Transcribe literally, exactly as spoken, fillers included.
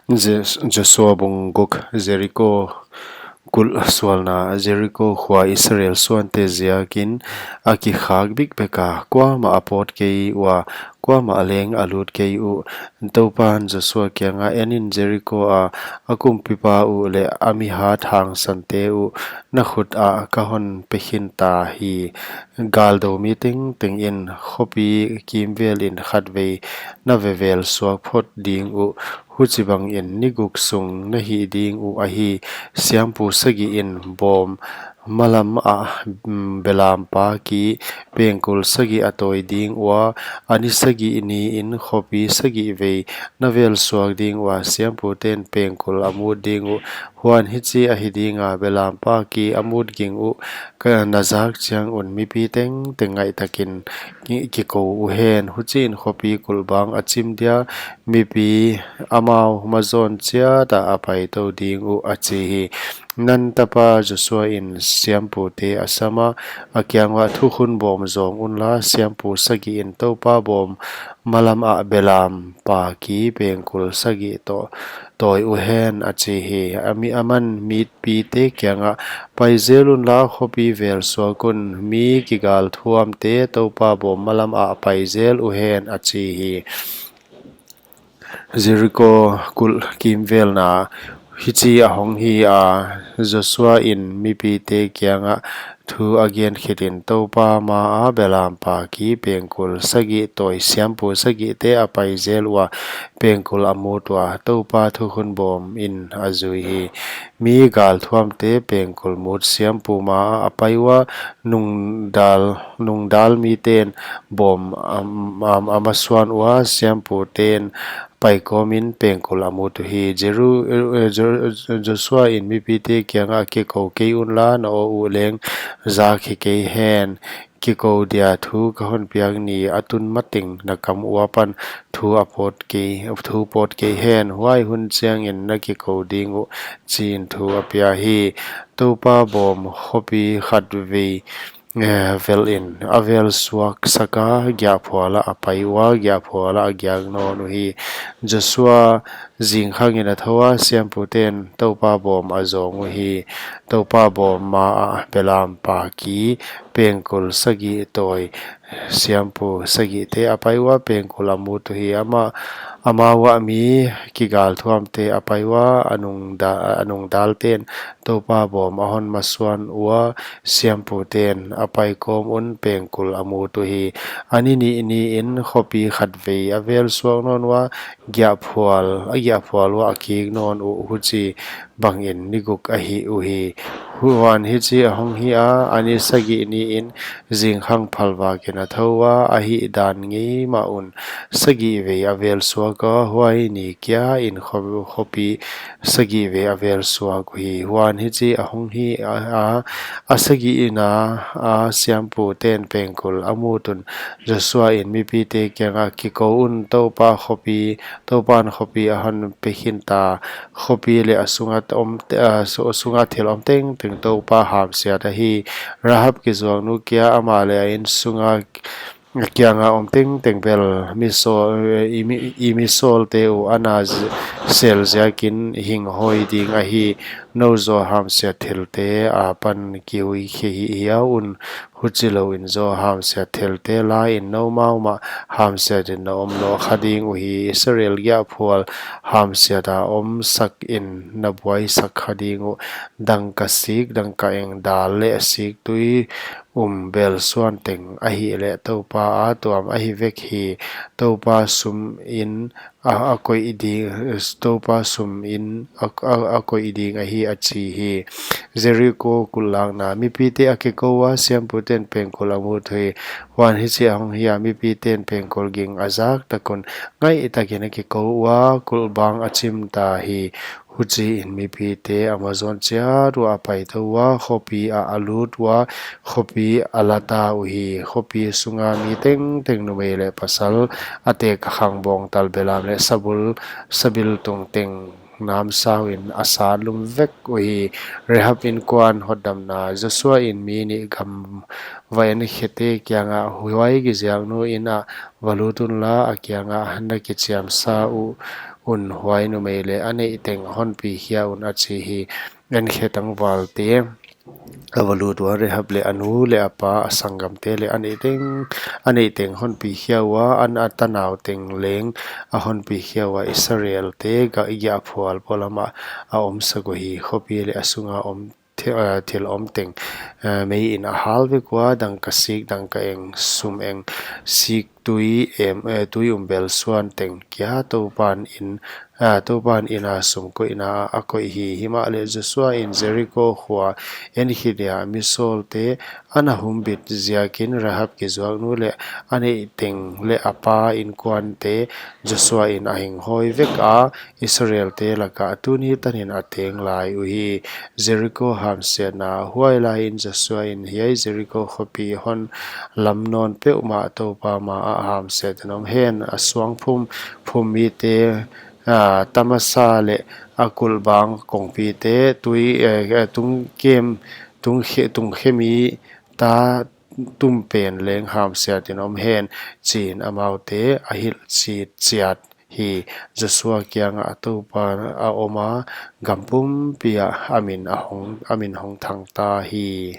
Je-, Joshua bung guk. Jeriko kulh sualna. Jeriko khua Israel suante ziakin a kikhak bikbek a, kuamah a pawt kei ua, kuamah leng a lut kei uh. Toupan Joshua kiangah, En in, Jeriko a a kumpipa uh leh a mihat hangsante uh na khut ah ka hon pe khin ta hi. Galdou mi tengteng in khopi kimvel in khatvei na vevel suak phot ding uh. Huchibangin ni guk sung na hih ding uh ahi. Siampu sagih in bawm malam ah, mm, belampa ki pengkul sagih a tawi ding ua, a ni sagih ni in khopi sagih vei na vel suak ding ua, siampute'n pengkul a mut ding uh. Huan hichi ahi dinga, belampa ki a mut ging uh, ka na zak chiang un mipi tengteng ngaihtakin ki-, kikou uhen. Huchiin khopi kulhbang a chim dia, mipi amau mazawn chiat ah a paitou ding uh, a chi hi. Nun tapa Joshua in siampute a sam a, a kiang uah, Thukhun bawm zawng unla, siampu sagih in Toupa bawm malam ah belampa ki pengkul sagih toh tawi uhen, a chi hi. A mi, aman mipite kiangah, Pai zel unla, khopi vel suak un, mi kigal thuamte Toupa bawm malam ah pai zel uhen, a chi hi. Jeriko kulh kimvelna. Hichi a hong hi a, Joshua in mipite kiangah thu a gen khitin, Toupa ma a belampa ki pengkul sagih tawi, siampu sagihte a pai zel ua, pengkul a mut ua, Toupa thukhun bawm in a zui hi. Mi gal thuamte pengkul mut, siampu ma a pai ua, nungdal, nungdal mite'n bawm a, a, a masuan ua, siampute'n paikawmin pengkul a mut uhi. Jeru-, eh, Jo-, Joshua in mipite kiangah, Kikou kei unla, na aw uh leng zak hi kei hen. Kikou dia thu ka hon piak ni a tun mateng na kam ua pan thu a pawt kei, thu pawt kei hen. Huai hun chiangin na kikou ding uh, chiin thu a pia hi. Toupa bawm khopi khatvei, eh, vel in a vel suak sak a, giahphual ah a pai ua, giahphual ah a giak nawn uhi. Joshua zingkhangin a thou a, siampute'n Toupa bawm a zawng uhi. Toupa bawm ma ah belampa ki pengkul sagih tawi, siampu sagihte a pai ua, pengkul a mut uhi. Ama, amau ah mi kigal thuamte a pai ua, a nungda-, a nungdalte'n Toupa bawm a hon masuan ua, siampute'n a paikawm un pengkul a mut uhi. A ni nih ni in khopi khatvei a vel suak nawn ua, giahphual, a giahphual uah a kik nawn uh, huchibangin ni guk a hih uhi. Huan hichi a hong hi a, a ni sagih ni in zingkhang phalvakin a thou a, a hihdan ngei mah un sagih vei a vel suak a, huai ni kia in kho-, khopi sagih vei a vel suak uhi. Huan hichi a hong hi a, a, a sagihna a siampute'n pengkul a mut un, Joshua in mipite kiangah, Kikou un, Toupa khopi, Toupa'n khopi a hon pe khin ta, khopi leh a sunga om te-, a su-, a sunga thil om tengteng Toupa hamsiat ahi. Rahab kizuaknu kia amah leh a insunga kianga om tengteng bel mi sawl, i mi, i mi sawlte uh a na z-, sel ziakin hing hawi ding ahi. Nou zaw hamsiat thilte apan kihui khe hi hiau un, huchilouin zaw hamsiat thilte la in noumau mah hamsiatin na om lawh kha ding uhi. Israel giahphual hamsiat a om sakin na buai sak kha ding uh. Dangka sik, dangka eng, dal leh sik tui um bel suan teng ahihleh Toupa a tuam ahi vek hi. Toupa sum in a, a koih ding, Toupa sum in a, a, a koih ding ahi, a chi hi. Jeriko kulhlakna. Mipite a kikou ua, siampute'n pengkul a mut uhi. Huan hichi a hong hi a, mipite'n pengkul ging a zak tak un ngaihtakin a kikou ua, kulhbang a chim ta hi. Huchiin mipite a mazawn chiat uah a paitou ua, khopi ah a lut ua, khopi a la ta uhi. Khopi sunga mi tengteng, numei leh pasal, a tek a khang, bawngtal, belam leh sabul, sabiltung teng namsauin a sat lum vek uhi. Rahab inkuan hotdamna. Joshua in mi nih gam va enkhete kiangah, Huai kiziaknu in ah va lut unla, a kiangah na kichiamsa uh un, huai numei leh a neih teng hon pi khia un, a chi hi. En khe tangvalte a va lut ua, Rahab leh a nu leh a pa, a sanggamte leh a neih teng, a neih teng hon pi khia ua, an a tanau teng leng a hon pi khia ua, Israelte giahphual polamah a omsak uhi. Khopi leh a sunga om thi-, eh, thil om teng, eh, mei in a hal vek ua, dangka sik, dangka eng, sum eng, sik tui em, eh, tui um bel suan teng kia Toupan in, ah, Toupan in a sum koihna ah a koih hi. Himahleh Joshua in Jeriko khua en khit a, misawlte ana humbit ziakin Rahab kizuak nu leh a neih teng leh a pa inkuante Joshua in a hing hawi vek a, Israelte laka tuni tanin a teng lai uhi. Jeriko hamsiatna. Huai laiin Joshua in, Hiai Jeriko khopi hon lam nawn peuhmah Toupa maah hamsiatin om hen, a suang phum, phum mite, ah, ta masa leh a kulhbang kongpite, tui, eh, eh, tungkem, tungkhe, tungkhe mi ta tum pen leng hamsiatin om hen, chiin amaute a hilhchih chiat hi. Joshua kiangah Toupa a om a, gam pumpi ah a min a hong, a min hong thang ta hi.